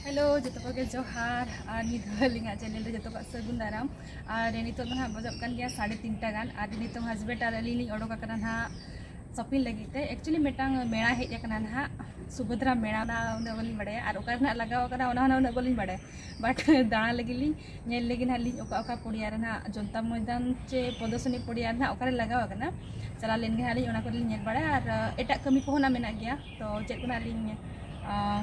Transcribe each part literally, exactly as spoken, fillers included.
Hello, ᱡᱚᱛᱚ ᱠᱚᱜᱮ ᱡᱚᱦᱟᱨ᱾ ᱟᱨ ᱱᱤᱛ ᱟᱹᱞᱤᱧᱟᱜ ᱪᱮᱱᱮᱞ ᱨᱮ ᱡᱚᱛᱚ ᱠᱚᱣᱟᱜ ᱥᱟᱹᱜᱩᱱ ᱫᱟᱨᱟᱢ᱾ ᱟᱨ ᱱᱤᱛᱚᱜ ᱫᱚ ᱱᱟᱦᱟᱜ ᱵᱟᱡᱟᱜ ᱠᱟᱱ ᱜᱮᱭᱟ ᱥᱟᱲᱮ ᱛᱤᱱᱴᱟ ᱜᱟᱱ᱾ ᱟᱨ ᱱᱤᱛᱚᱝ ᱦᱟᱥᱵᱮᱱᱰ ᱟᱨ ᱟᱹᱞᱤᱧ ᱞᱤᱧ ᱚᱰᱚᱠ ᱟᱠᱟᱱᱟ ᱱᱟᱦᱟᱜ ᱥᱚᱯᱤᱝ ᱞᱟᱹᱜᱤᱫ ᱛᱮ᱾ ᱮᱠᱪᱩᱭᱮᱞᱤ ᱢᱤᱫᱴᱟᱝ ᱢᱮᱲᱟ ᱦᱮᱡ ᱟᱠᱟᱱᱟ ᱱᱟᱦᱟᱜ, ᱥᱩᱵᱷᱚᱫᱨᱟ ᱢᱮᱲᱟ, ᱚᱱᱟ ᱩᱱᱟᱹᱜ ᱵᱟᱹᱞᱤᱧ ᱵᱟᱲᱟᱭᱟ᱾ ᱟᱨ ᱚᱠᱟ ᱨᱮ ᱱᱟᱦᱟᱜ ᱞᱟᱜᱟᱣ ᱟᱠᱟᱱᱟ, ᱚᱱᱟ ᱦᱚᱸ ᱩᱱᱟᱹᱜ ᱵᱟᱹᱞᱤᱧ ᱵᱟᱲᱟᱭᱟ᱾ ᱵᱟᱴ ᱫᱟᱬᱟ ᱞᱟᱹᱜᱤᱫ ᱞᱤᱧ ᱧᱮᱞ ᱞᱟᱹᱜᱤᱫ ᱱᱟᱦᱟᱜ ᱞᱤᱧ ᱚᱠᱟ ᱚᱠᱟ ᱯᱚᱲᱤᱭᱟ ᱨᱮ ᱱᱟᱦᱟᱜ ᱡᱚᱱᱛᱟ ᱢᱚᱭᱫᱟᱱ ᱪᱮ ᱯᱨᱚᱫᱚᱨᱥᱚᱱᱤ ᱯᱚᱲᱤᱭᱟ ᱨᱮ ᱱᱟᱦᱟᱜ ᱚᱠᱟᱨᱮ ᱞᱟᱜᱟᱣ ᱟᱠᱟᱱᱟ, ᱪᱟᱞᱟᱣ ᱞᱮᱱ ᱜᱮ ᱱᱟᱦᱟᱜ ᱞᱤᱧ ᱚᱱᱟ ᱠᱚᱨᱮ ᱞᱤᱧ ᱧᱮᱞ ᱵᱟᱲᱟᱭᱟ᱾ ᱟᱨ ᱮᱴᱟᱜ ᱠᱟᱹᱢᱤ ᱠᱚᱦᱚᱸ ᱱᱟᱜ ᱢᱮᱱᱟᱜ ᱜᱮᱭᱟ, ᱛᱚ ᱪᱮᱫ ᱠᱚ ᱱᱟᱜ ᱞᱤᱧ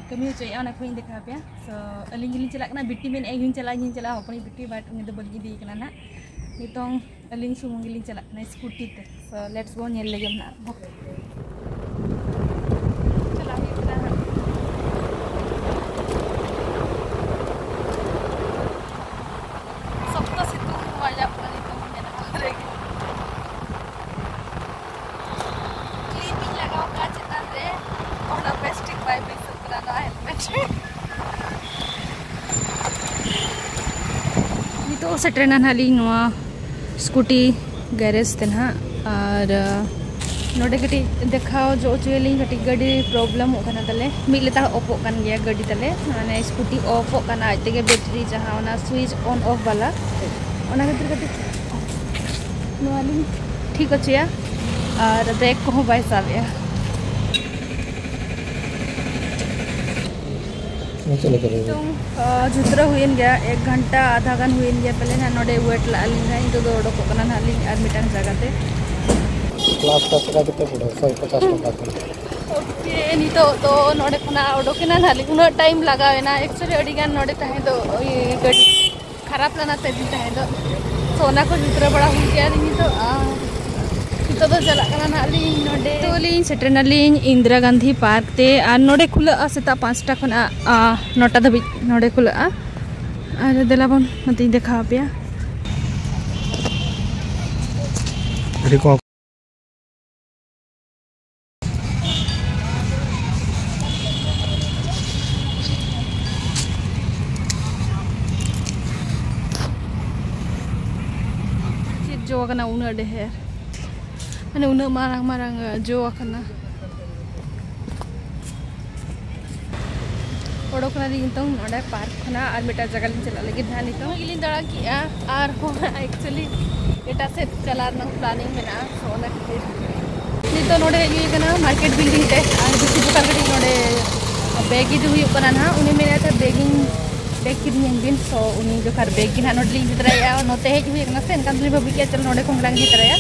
ᱠᱟᱹᱢᱤ ᱦᱚᱪᱚᱭᱮᱫᱼᱟ, ᱚᱱᱟ ᱠᱚᱦᱚᱸᱧ ᱫᱮᱠᱷᱟᱣ ᱟᱯᱮᱭᱟ᱾ ᱛᱚ ᱟᱹᱞᱤᱧ ᱜᱮᱞᱤᱧ ᱪᱟᱞᱟᱜ ᱠᱟᱱᱟ, ᱵᱤᱴᱤ ᱢᱮᱱᱮᱫᱼᱟ ᱤᱧ ᱦᱚᱸᱧ ᱪᱟᱞᱟᱜᱼᱟ, ᱤᱧ ᱦᱚᱸᱧ ᱪᱟᱞᱟᱜᱼᱟ, ᱦᱚᱯᱚᱱᱤᱡ ᱵᱤᱴᱤ, ᱵᱟᱴ ᱩᱱᱤ ᱫᱚ ᱵᱟᱹᱞᱤᱧ ᱤᱫᱤᱭᱮ ᱠᱟᱱᱟ ᱱᱟᱜ᱾ ᱱᱤᱛᱚᱝ ᱟᱹᱞᱤᱧ ᱥᱩᱢᱩᱝ ᱜᱮᱞᱤᱧ ᱪᱟᱞᱟᱜ ᱠᱟᱱᱟ ᱥᱠᱩᱴᱤ ᱛᱮ᱾ ᱥᱚ ᱞᱮᱴᱥ ᱜᱳ, ᱧᱮᱞ ᱞᱮᱜᱮ ᱱᱟᱜ ᱵᱚ᱾ ᱪᱟᱞᱟᱜ ᱦᱩᱭᱩᱜ ᱠᱟᱱᱟ ᱱᱟᱜ᱾ ᱥᱚᱠᱛᱚ ᱥᱤᱛᱩᱝ ᱦᱚᱸ ᱵᱟᱡᱟᱜ ᱠᱟᱱᱟ ᱱᱤᱛᱚᱝ ᱦᱚᱸ ᱢᱮᱱᱟᱜᱼᱟ ᱨᱮᱜᱮ᱾ ᱠᱞᱤᱯ ᱤᱧ ᱞᱟᱜᱟᱣ ᱠᱟᱜᱼᱟ ᱪᱮᱛᱟᱱ ᱨᱮ, ᱚᱱᱟ ᱵᱮᱥ ᱴᱷᱤᱠ ᱵᱟᱭ ᱵᱟᱹᱭᱥᱟᱹᱜ ᱠᱟᱱᱟ ᱱᱚᱣᱟ ᱦᱮᱞᱢᱮᱴ ᱨᱮ᱾ ᱱᱤᱛᱚᱜ ᱥᱮᱴᱮᱨᱮᱱᱟ ᱱᱟᱦᱟᱜ ᱞᱤᱧ ᱱᱚᱣᱟ ᱥᱠᱩᱴᱤ ᱜᱮᱨᱮᱡᱽ ᱛᱮ ᱱᱟᱦᱟᱜ᱾ ᱟᱨ ᱱᱚᱰᱮ ᱠᱟᱹᱴᱤᱡ ᱫᱮᱠᱷᱟᱣ ᱡᱚ ᱦᱚᱪᱚᱭᱟᱞᱤᱧ, ᱠᱟᱹᱴᱤᱡ ᱜᱟᱹᱰᱤ ᱯᱨᱚᱵᱞᱮᱢᱚᱜ ᱠᱟᱱᱟ ᱛᱟᱞᱮ, ᱢᱤᱫ ᱞᱮᱛᱟᱲ ᱚᱯᱚᱜ ᱠᱟᱱ ᱜᱮᱭᱟ ᱜᱟᱹᱰᱤ ᱛᱟᱞᱮ, ᱢᱟᱱᱮ ᱥᱠᱩᱴᱤ ᱚᱯᱚᱜ ᱠᱟᱱᱟ ᱟᱡ ᱛᱮᱜᱮ, ᱵᱮᱴᱨᱤ ᱡᱟᱦᱟᱸ ᱚᱱᱟ ᱥᱩᱭᱤᱪ ᱚᱱ ᱚᱯᱷ ᱵᱟᱞᱟ, ᱚᱱᱟ ᱠᱷᱟᱹᱛᱤᱨ ᱠᱟᱹᱴᱤᱡ ᱱᱚᱣᱟ ᱞᱤᱧ ᱴᱷᱤᱠ ᱦᱚᱪᱚᱭᱟ᱾ ᱟᱨ ᱵᱨᱮᱠ ᱠᱚᱦᱚᱸ ᱵᱟᱭ ᱥᱟᱵᱮᱜᱼᱟ᱾ ᱱᱤᱛᱚᱝ, ᱟ, ᱡᱩᱛᱨᱟᱹ ᱦᱩᱭᱮᱱ ᱜᱮᱭᱟ, ᱮᱠ ᱜᱷᱚᱱᱴᱟ ᱟᱫᱷᱟ ᱜᱟᱱ ᱦᱩᱭᱮᱱ ᱜᱮᱭᱟ ᱯᱟᱞᱮ ᱱᱟᱦᱟᱜ ᱱᱚᱰᱮ ᱣᱮᱴ ᱞᱟᱜᱼᱟ ᱞᱤᱧ ᱱᱟᱦᱟᱜ᱾ ᱱᱤᱛᱚᱜ ᱫᱚ ᱚᱰᱚᱠᱚᱜ ᱠᱟᱱᱟ ᱱᱟᱦᱟᱜ ᱞᱤᱧ ᱟᱨ ᱢᱤᱫᱴᱟᱝ ᱡᱟᱭᱜᱟ ᱛᱮ᱾ ᱠᱞᱟᱥ ᱴᱟᱥ ᱞᱮᱠᱟ ᱠᱟᱛᱮ ᱯᱩᱨᱟᱹ ᱥᱚᱭ ᱯᱚᱪᱟᱥ ᱴᱟᱠᱟ ᱠᱟᱱᱟ᱾ ᱳᱠᱮ, ᱱᱤᱛᱚᱜ ᱫᱚ ᱱᱚᱰᱮ ᱠᱷᱚᱱᱟᱜ ᱚᱰᱚᱠᱮᱱᱟ ᱱᱟᱦᱟᱜ ᱞᱤᱧ᱾ ᱩᱱᱟᱹᱜ ᱴᱟᱭᱤᱢ ᱞᱟᱜᱟᱣᱮᱱᱟ, ᱮᱠᱪᱩᱭᱮᱞᱤ ᱟᱹᱰᱤ ᱜᱟᱱ ᱱᱚᱰᱮ ᱛᱟᱦᱮᱸ ᱫᱚ, ᱤᱭᱟᱹ, ᱜᱟᱹᱰᱤ ᱠᱷᱟᱨᱟᱯ ᱞᱮᱱᱟ ᱛᱮ ᱫᱤᱱ ᱛᱟᱦᱮᱸ ᱫᱚ, ᱛᱚ ᱚᱱᱟ ᱠᱚ ᱡᱩᱛᱨᱟᱹ ᱵᱟᱲᱟ ᱦᱩᱭ ᱠᱮᱜᱼᱟ ᱞᱤᱧ ᱱᱤᱛᱚᱜ᱾ ᱟᱨ ᱱᱤᱛᱚᱜ ᱫᱚ ᱪᱟᱞᱟᱜ ᱠᱟᱱᱟ ᱱᱟᱦᱟᱜ ᱞᱤᱧ ᱱᱚᱰᱮ᱾ ᱱᱤᱛᱚᱜ ᱞᱤᱧ ᱥᱮᱴᱮᱨ ᱱᱟᱞᱤᱧ ᱤᱱᱫᱤᱨᱟ ᱜᱟᱱᱫᱷᱤ ᱯᱟᱨᱠ ᱛᱮ, ᱟᱨ ᱱᱚᱰᱮ ᱠᱷᱩᱞᱟᱹᱜᱼᱟ ᱥᱮᱛᱟᱜ ᱯᱟᱸᱪᱴᱟ ᱠᱷᱚᱱᱟᱜ, ᱟ, ᱱᱚᱴᱟ ᱫᱷᱟᱹᱵᱤᱡ ᱱᱚᱰᱮ ᱠᱷᱩᱞᱟᱹᱜᱼᱟ᱾ ᱟᱨ ᱫᱮᱞᱟ ᱵᱚᱱ ᱱᱚᱛᱮᱧ ᱫᱮᱠᱷᱟᱣ ᱟᱯᱮᱭᱟ᱾ ᱟᱹᱰᱤ ᱠᱚᱢ᱾ ᱪᱮᱫ ᱡᱚ ᱠᱟᱱᱟ ᱩᱱᱟᱹᱜ ᱰᱷᱮᱨ, ᱢᱟᱱᱮ ᱩᱱᱟᱹᱜ ᱢᱟᱨᱟᱝ ᱢᱟᱨᱟᱝ ᱡᱚ ᱟᱠᱟᱱᱟ᱾ ᱚᱰᱚᱠ ᱠᱟᱱᱟᱞᱤᱧ ᱱᱤᱛᱚᱝ ᱱᱚᱰᱮ ᱯᱟᱨᱠ ᱠᱷᱚᱱᱟᱜ ᱟᱨ ᱢᱤᱫᱴᱟᱝ ᱡᱟᱭᱜᱟ ᱞᱤᱧ ᱪᱟᱞᱟᱜ ᱞᱟᱹᱜᱤᱫ ᱱᱟᱦᱟᱜ᱾ ᱱᱤᱛᱚᱝ ᱜᱮᱞᱤᱧ ᱫᱟᱬᱟ ᱠᱮᱜᱼᱟ, ᱟᱨᱦᱚᱸ ᱮᱠᱪᱩᱭᱮᱞᱤ ᱮᱴᱟᱜ ᱥᱮᱫ ᱪᱟᱞᱟᱜ ᱨᱮᱱᱟᱜ ᱯᱞᱟᱱᱤᱝ ᱢᱮᱱᱟᱜᱼᱟ᱾ ᱛᱚ ᱚᱱᱟ ᱠᱷᱟᱹᱛᱤᱨ ᱱᱤᱛᱚᱜ ᱱᱚᱰᱮ ᱦᱮᱡ ᱦᱩᱭ ᱟᱠᱟᱱᱟ ᱢᱟᱨᱠᱮᱴ ᱵᱤᱞᱰᱤᱝ ᱛᱮ᱾ ᱟᱨ ᱵᱮᱥᱤ ᱫᱚᱠᱟᱱ ᱠᱟᱹᱴᱤᱡ ᱱᱚᱰᱮ ᱵᱮᱜᱽ ᱤᱫᱤ ᱦᱩᱭᱩᱜ ᱠᱟᱱᱟ ᱱᱟᱦᱟᱜ᱾ ᱩᱱᱤ ᱢᱮᱱᱮᱫ ᱛᱟᱦᱮᱸᱫ ᱵᱮᱜᱽ ᱤᱧ ᱵᱮᱜᱽ ᱠᱤᱨᱤᱧᱟᱹᱧ ᱵᱤᱱ᱾ ᱛᱚ ᱩᱱᱤ ᱡᱚᱠᱷᱟᱱ ᱵᱮᱜᱽ ᱜᱮ ᱱᱟᱦᱟᱜ ᱱᱚᱰᱮ ᱞᱤᱧ ᱤᱫᱤ ᱛᱚᱨᱟᱭᱮᱫᱼᱟ᱾ ᱱᱚᱛᱮ ᱦᱮᱡ ᱦᱩᱭ ᱟᱠᱟᱱᱟ ᱥᱮ, ᱮᱱᱠᱷᱟᱱ ᱫᱚᱞᱤᱧ ᱵᱷᱟᱹᱵᱤ ᱠᱮᱫᱼᱟ ᱪᱚᱞᱚ ᱱᱚᱰᱮ ᱠᱷᱚᱱ ᱜᱮᱞᱟᱝ ᱤᱫᱤ ᱛᱚᱨᱟᱭᱟ᱾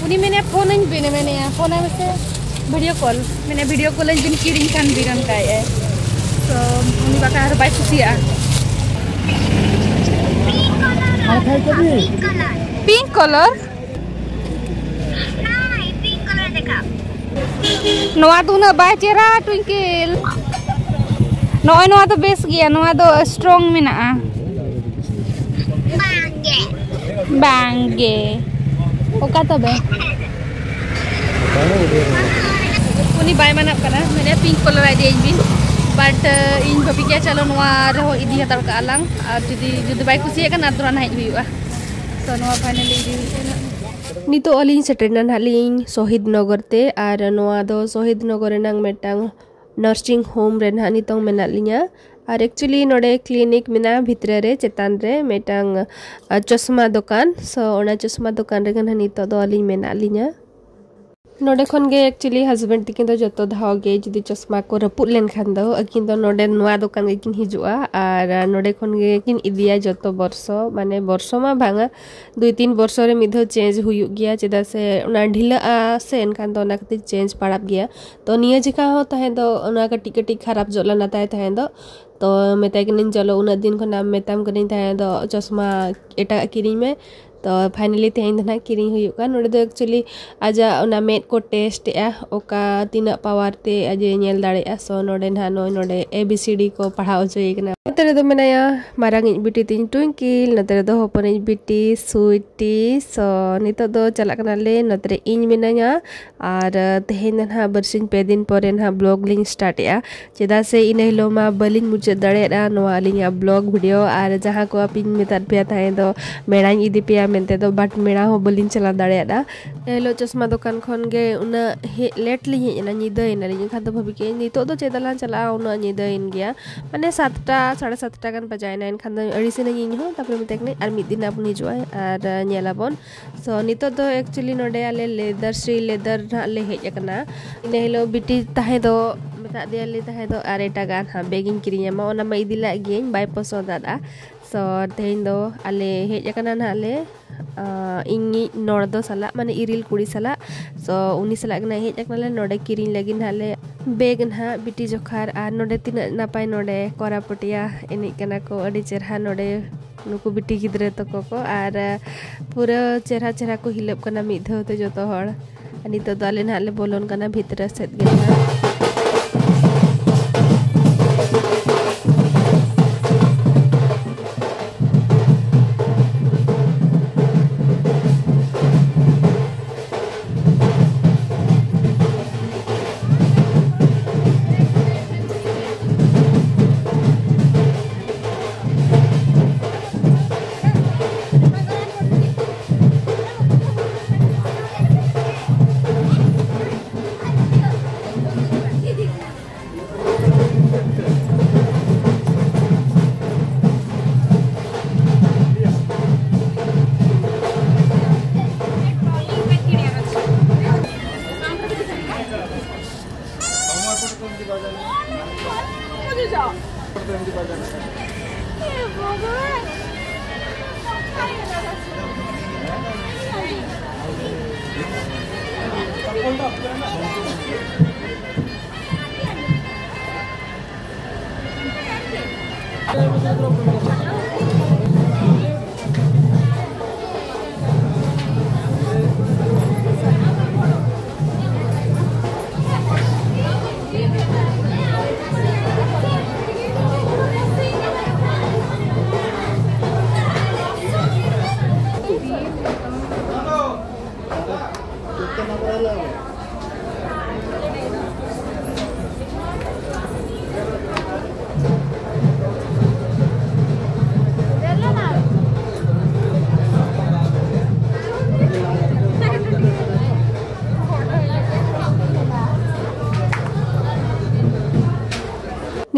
ᱩᱱᱤ ᱢᱮᱱᱮᱫ ᱯᱷᱳᱱᱟᱹᱧ ᱵᱤᱱ, ᱢᱮᱱᱮᱫᱼᱟ ᱯᱷᱳᱱᱟᱭ ᱢᱮᱥᱮ, ᱵᱷᱤᱰᱤᱭᱳ ᱠᱚᱞ, ᱢᱮᱱᱮᱫ ᱵᱷᱤᱰᱤᱭᱳ ᱠᱚᱞᱟᱹᱧ ᱵᱤᱱ ᱠᱤᱨᱤᱧ ᱠᱷᱟᱱ ᱵᱤᱱ ᱚᱱᱠᱟᱭᱮᱫᱼᱟᱭ᱾ ᱛᱚ ᱩᱱᱤ ᱵᱟᱠᱷᱟᱱ ᱟᱨ ᱵᱟᱭ ᱠᱩᱥᱤᱭᱟᱜᱼᱟ᱾ Pink colour. ᱱᱚᱣᱟ ᱫᱚ ᱩᱱᱟᱹᱜ ᱵᱟᱭ ᱪᱮᱦᱨᱟ, ᱴᱩᱭᱤᱝᱠᱮᱞ᱾ ᱱᱚᱜᱼᱚᱭ ᱱᱚᱣᱟ ᱫᱚ ᱵᱮᱥ ᱜᱮᱭᱟ, ᱱᱚᱣᱟ ᱫᱚ ᱥᱴᱨᱚᱝ ᱢᱮᱱᱟᱜᱼᱟ᱾ ᱵᱟᱝᱜᱮ᱾ ᱚᱠᱟ ᱛᱚᱵᱮ? ᱩᱱᱤ ᱵᱟᱭ ᱢᱟᱱᱟᱜ ᱠᱟᱱᱟ, ᱢᱮᱱᱮᱫ ᱯᱤᱝᱠ ᱠᱟᱞᱟᱨ ᱤᱫᱤᱭᱟᱹᱧ ᱵᱤᱱ, ᱵᱟᱴ ᱤᱧ ᱵᱷᱟᱹᱵᱤ ᱠᱮᱫᱼᱟ ᱪᱚᱞᱚ ᱱᱚᱣᱟ ᱨᱮᱦᱚᱸ ᱤᱫᱤ ᱦᱟᱛᱟᱲ ᱠᱟᱜᱼᱟ ᱞᱟᱝ, ᱟᱨ ᱡᱩᱫᱤ ᱡᱩᱫᱤ ᱵᱟᱭ ᱠᱩᱥᱤᱭᱟᱜ ᱠᱷᱟᱱ ᱟᱨ ᱫᱚᱦᱲᱟ ᱱᱟᱦᱟᱜ ᱦᱮᱡ ᱦᱩᱭᱩᱜᱼᱟ᱾ ᱛᱚ ᱱᱚᱣᱟ ᱯᱷᱟᱭᱱᱟᱞᱤ ᱤᱫᱤ ᱦᱩᱭᱩᱜ ᱠᱟᱱᱟ᱾ ᱱᱤᱛᱚᱜ ᱟᱹᱞᱤᱧ ᱥᱮᱴᱮᱨᱮᱱᱟ ᱱᱟᱦᱟᱜ ᱞᱤᱧ ᱥᱚᱦᱤᱫ ᱱᱚᱜᱚᱨ ᱛᱮ, ᱟᱨ ᱱᱚᱣᱟ ᱫᱚ ᱥᱚᱦᱤᱫ ᱱᱚᱜᱚᱨ ᱨᱮᱱᱟᱝ ᱢᱤᱫᱴᱟᱝ ᱱᱟᱨᱥᱤᱝ ᱦᱳᱢ ᱨᱮ ᱱᱟᱦᱟᱜ ᱱᱤᱛᱚᱝ ᱢᱮᱱᱟᱜ ᱞᱤᱧᱟ᱾ ᱟᱨ ᱮᱠᱪᱩᱭᱮᱞᱤ ᱱᱚᱰᱮ ᱠᱞᱤᱱᱤᱠ ᱢᱮᱱᱟᱜᱼᱟ ᱵᱷᱤᱛᱨᱤ ᱨᱮ, ᱪᱮᱛᱟᱱ ᱨᱮ ᱢᱤᱫᱴᱟᱝ ᱟ, ᱪᱚᱥᱢᱟ ᱫᱚᱠᱟᱱ᱾ ᱥᱳ ᱚᱱᱟ ᱪᱚᱥᱢᱟ ᱫᱚᱠᱟᱱ ᱨᱮᱜᱮ ᱱᱟᱦᱟᱜ ᱱᱤᱛᱚᱜ ᱫᱚ ᱟᱹᱞᱤᱧ ᱢᱮᱱᱟᱜ ᱞᱤᱧᱟ᱾ ᱱᱚᱰᱮ ᱠᱷᱚᱱ ᱜᱮ ᱮᱠᱪᱩᱭᱮᱞᱤ ᱦᱟᱥᱵᱮᱱᱰ ᱛᱟᱹᱠᱤᱱ ᱫᱚ ᱡᱚᱛᱚ ᱫᱷᱟᱣ ᱜᱮ ᱡᱩᱫᱤ ᱪᱚᱥᱢᱟ ᱠᱚ ᱨᱟᱹᱯᱩᱫ ᱞᱮᱱᱠᱷᱟᱱ ᱫᱚ ᱟᱹᱠᱤᱱ ᱫᱚ ᱱᱚᱰᱮ ᱱᱚᱣᱟ ᱫᱚᱠᱟᱱ ᱜᱮᱠᱤᱱ ᱦᱤᱡᱩᱜᱼᱟ, ᱟᱨ ᱱᱚᱰᱮ ᱠᱷᱚᱱ ᱜᱮᱠᱤᱱ ᱤᱫᱤᱭᱟ ᱡᱚᱛᱚ ᱵᱚᱨᱥᱚ, ᱢᱟᱱᱮ ᱵᱚᱨᱥᱚ ᱢᱟ ᱵᱟᱝᱟ, ᱫᱩᱭ ᱛᱤᱱ ᱵᱚᱨᱥᱚ ᱨᱮ ᱢᱤᱫ ᱫᱷᱟᱣ ᱪᱮᱧᱡᱽ ᱦᱩᱭᱩᱜ ᱜᱮᱭᱟ, ᱪᱮᱫᱟᱜ ᱥᱮ ᱚᱱᱟ ᱰᱷᱤᱞᱟᱹᱜᱼᱟ ᱥᱮ, ᱮᱱᱠᱷᱟᱱ ᱫᱚ ᱚᱱᱟ ᱠᱷᱟᱹᱛᱤᱨ ᱪᱮᱧᱡᱽ ᱯᱟᱲᱟᱜ ᱜᱮᱭᱟ᱾ ᱛᱚ ᱱᱤᱭᱟᱹ ᱡᱚᱠᱷᱟ ᱦᱚᱸ ᱛᱟᱦᱮᱸ ᱫᱚ ᱚᱱᱟ ᱠᱟᱹᱴᱤᱡ ᱠᱟᱹᱴᱤᱡ ᱠᱷᱟᱨᱟᱯ ᱡᱚᱜ ᱞᱮᱱᱟ ᱛᱟᱭ ᱛᱟᱦᱮᱸ ᱫᱚ᱾ ᱛᱚ ᱢᱮᱛᱟᱭ ᱠᱟᱹᱱᱟᱹᱧ, "ᱪᱚᱞᱚ, ᱩᱱᱟᱹᱜ ᱫᱤᱱ ᱠᱷᱚᱱᱟᱜ ᱢᱮᱛᱟᱢ ᱠᱟᱹᱱᱟᱹᱧ ᱛᱟᱦᱮᱸ ᱫᱚ ᱪᱚᱥᱢᱟ ᱮᱴᱟᱜ ᱠᱤᱨᱤᱧ ᱢᱮ᱾" ᱛᱚ ᱯᱷᱟᱭᱱᱟᱞᱤ ᱛᱮᱦᱮᱧ ᱫᱚ ᱱᱟᱦᱟᱜ ᱠᱤᱨᱤᱧ ᱦᱩᱭᱩᱜ ᱠᱟᱱᱟ᱾ ᱱᱚᱰᱮ ᱫᱚ ᱮᱠᱪᱩᱭᱮᱞᱤ ᱟᱡᱟᱜ ᱚᱱᱟ ᱢᱮᱫ ᱠᱚ ᱴᱮᱥᱴ ᱮᱜᱼᱟ, ᱚᱠᱟ ᱛᱤᱱᱟᱹᱜ ᱯᱟᱣᱟᱨ ᱛᱮ ᱟᱡ ᱮ ᱧᱮᱞ ᱫᱟᱲᱮᱭᱟᱜᱼᱟ᱾ ᱥᱳ ᱱᱚᱰᱮ ᱱᱟᱦᱟᱜ ᱱᱚᱜᱼᱚᱭ ᱱᱚᱰᱮ ᱮ ᱵᱤ ᱥᱤ ᱰᱤ ᱠᱚ ᱯᱟᱲᱦᱟᱣ ᱦᱚᱪᱚᱭᱮ ᱠᱟᱱᱟ᱾ ᱱᱚᱛᱮ ᱨᱮᱫᱚ ᱢᱮᱱᱟᱭᱟ ᱢᱟᱨᱟᱝᱤᱡ ᱵᱤᱴᱤ ᱛᱤᱧ ᱴᱩᱭᱤᱝᱠᱤᱞ, ᱱᱚᱛᱮ ᱨᱮᱫᱚ ᱦᱚᱯᱚᱱᱤᱡ ᱵᱤᱴᱤ ᱥᱩᱭᱴᱤ᱾ ᱥᱳ ᱱᱤᱛᱚᱜ ᱫᱚ ᱪᱟᱞᱟᱜ ᱠᱟᱱᱟᱞᱮ, ᱱᱚᱛᱮ ᱨᱮ ᱤᱧ ᱢᱤᱱᱟᱹᱧᱟ᱾ ᱟᱨ ᱛᱮᱦᱮᱧ ᱫᱚ ᱱᱟᱦᱟᱜ ᱵᱟᱨᱥᱤᱧ ᱯᱮ ᱫᱤᱱ ᱯᱚᱨᱮ ᱱᱟᱦᱟᱜ ᱵᱞᱚᱜᱽ ᱞᱤᱧ ᱥᱴᱟᱨᱴ ᱮᱜᱼᱟ᱾ ᱪᱮᱫᱟᱜ ᱥᱮ ᱤᱱᱟᱹ ᱦᱤᱞᱳᱜ ᱢᱟ ᱵᱟᱹᱞᱤᱧ ᱢᱩᱪᱟᱹᱫ ᱫᱟᱲᱮᱭᱟᱫᱼᱟ ᱱᱚᱣᱟ ᱟᱹᱞᱤᱧᱟᱜ ᱵᱞᱚᱜᱽ ᱵᱷᱤᱰᱤᱭᱳ᱾ ᱟᱨ ᱡᱟᱦᱟᱸ ᱠᱚ ᱟᱯᱮᱧ ᱢᱮᱛᱟᱫ ᱯᱮᱭᱟ ᱛᱟᱦᱮᱸ ᱫᱚ ᱢᱮᱲᱟᱧ ᱤᱫᱤ ᱯᱮᱭᱟ, ᱢᱮᱱᱛᱮ ᱫᱚ, but ᱢᱮᱞᱟ ᱦᱚᱸ ᱵᱟᱹᱞᱤᱧ ᱪᱟᱞᱟᱣ ᱫᱟᱲᱮᱭᱟᱫᱟ᱾ ᱮᱱ ᱦᱤᱞᱳᱜ ᱪᱚᱥᱢᱟ ᱫᱚᱠᱟᱱ ᱠᱷᱚᱱ ᱜᱮ ᱩᱱᱟᱹᱜ ᱦᱮᱡ, late ᱞᱤᱧ ᱦᱮᱡ ᱮᱱᱟ, ᱧᱤᱫᱟᱹᱭᱮᱱᱟᱞᱤᱧ᱾ ᱮᱱᱠᱷᱟᱱ ᱫᱚ ᱵᱷᱟᱹᱵᱤ ᱠᱮᱫᱟᱹᱧ, ᱱᱤᱛᱚᱜ ᱫᱚ ᱪᱮᱫ ᱫᱟᱞᱟᱝ ᱪᱟᱞᱟᱜᱼᱟ, ᱩᱱᱟᱹᱜ ᱧᱤᱫᱟᱹᱭᱮᱱ ᱜᱮᱭᱟ, ᱢᱟᱱᱮ ᱥᱟᱛᱴᱟ, ᱥᱟᱲᱮ ᱥᱟᱛᱴᱟ ᱜᱟᱱ ᱵᱟᱡᱟᱣᱮᱱᱟ᱾ ᱮᱱᱠᱷᱟᱱ ᱫᱚ ᱟᱹᱲᱤᱥᱮᱱᱟᱹᱧ ᱤᱧ ᱦᱚᱸ᱾ ᱛᱟᱨᱯᱚᱨᱮ ᱢᱮᱛᱟᱭ ᱠᱟᱹᱱᱟᱹᱧ, "ᱟᱨ ᱢᱤᱫ ᱫᱤᱱ ᱱᱟᱜ ᱵᱚᱱ ᱦᱤᱡᱩᱜᱼᱟ ᱟᱨ ᱧᱮᱞᱟᱵᱚᱱ᱾" So ᱱᱤᱛᱚᱜ ᱫᱚ actually ᱱᱚᱰᱮ ᱟᱞᱮ ᱞᱮᱫᱟᱨ, ᱥᱨᱤ ᱞᱮᱫᱟᱨ ᱱᱟᱦᱟᱜ ᱞᱮ ᱦᱮᱡ ᱟᱠᱟᱱᱟ᱾ ᱤᱱᱟᱹ ᱦᱤᱞᱳᱜ ᱵᱤᱴᱤ ᱛᱟᱦᱮᱸ ᱫᱚ ᱢᱮᱛᱟᱫ ᱫᱮᱭᱟᱞᱮ ᱛᱟᱦᱮᱸ ᱫᱚ, ᱟᱨ ᱮᱴᱟᱜᱟᱜ ᱱᱟᱦᱟᱜ ᱵᱮᱜᱽ ᱤᱧ ᱠᱤᱨᱤᱧ ᱟᱢᱟ, ᱚᱱᱟ ᱢᱟ ᱤᱫᱤ ᱞᱟᱜ ᱜᱤᱭᱟᱹᱧ, ᱵᱟᱭ ᱯᱚᱥᱚᱸᱫ ᱟᱫᱼᱟ᱾ So ᱛᱮᱦᱮᱧ ᱫᱚ ᱟᱞᱮ ᱦᱮᱡ ᱟᱠᱟᱱᱟ ᱱᱟᱦᱟᱜ ᱞᱮ, ᱟᱸ, ᱤᱧᱤᱡ ᱱᱚᱲᱫᱚ ᱥᱟᱞᱟᱜ, ᱢᱟᱱᱮ ᱤᱨᱤᱞ ᱠᱩᱲᱤ ᱥᱟᱞᱟᱜ᱾ So ᱩᱱᱤ ᱥᱟᱞᱟᱜ ᱜᱮ ᱱᱟᱦᱟᱜ ᱦᱮᱡ ᱟᱠᱟᱱᱟᱞᱮ ᱱᱚᱰᱮ ᱠᱤᱨᱤᱧ ᱞᱟᱹᱜᱤᱫ ᱱᱟᱦᱟᱜ ᱞᱮ ᱵᱮᱜᱽ ᱱᱟᱦᱟᱜ ᱵᱤᱴᱤ ᱡᱚᱠᱷᱟᱨ᱾ ᱟᱨ ᱱᱚᱰᱮ ᱛᱤᱱᱟᱹᱜ ᱱᱟᱯᱟᱭ ᱱᱚᱰᱮ ᱠᱚᱨᱟ ᱯᱚᱴᱤᱭᱟ ᱮᱱᱮᱡ ᱠᱟᱱᱟ ᱠᱚ, ᱟᱹᱰᱤ ᱪᱮᱨᱦᱟ ᱱᱚᱰᱮ ᱱᱩᱠᱩ ᱵᱤᱴᱤ ᱜᱤᱫᱽᱨᱟᱹ ᱛᱟᱠᱚ ᱠᱚ᱾ ᱟᱨ ᱯᱩᱨᱟᱹ ᱪᱮᱨᱦᱟ ᱪᱮᱨᱦᱟ ᱠᱚ ᱦᱤᱞᱟᱹᱯ ᱠᱟᱱᱟ ᱢᱤᱫ ᱫᱷᱟᱣ ᱛᱮ ᱡᱚᱛᱚ ᱦᱚᱲ᱾ ᱟᱨ ᱱᱤᱛᱚᱜ ᱫᱚ ᱟᱞᱮ ᱱᱟᱦᱟᱜ ᱞᱮ ᱵᱚᱞᱚᱱ ᱠᱟᱱᱟ ᱵᱷᱤᱛᱨᱤ ᱥᱮᱫ ᱜᱮ ᱱᱟᱦᱟᱜ᱾